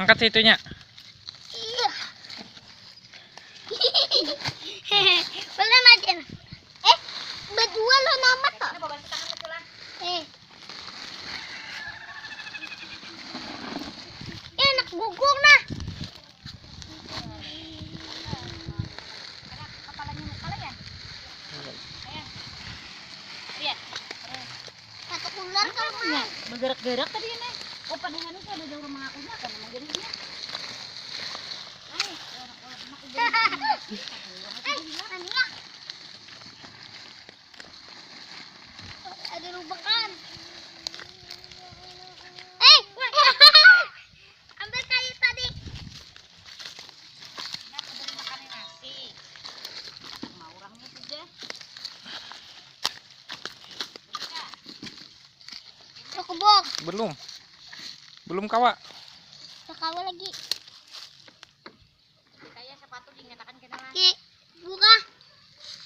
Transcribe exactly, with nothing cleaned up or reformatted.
Angkat situnya. Iya. Belum aja. Eh, berdua lo nama toh? Eh. Eh, anak gugur nah. Kepalanya muka ya? Iya. Iya. Satu ular kan. Bergerak-gerak tadi ini. Oh, padahal itu ada jauh rumah aku, apa nama jadi dia? Ada lubakan. Eh, ambil kayu tadi. Ini aku beri makan nasi. Mau orangnya sudah. Cukup, Bok. Belum. Belum kawa. Kawa lagi.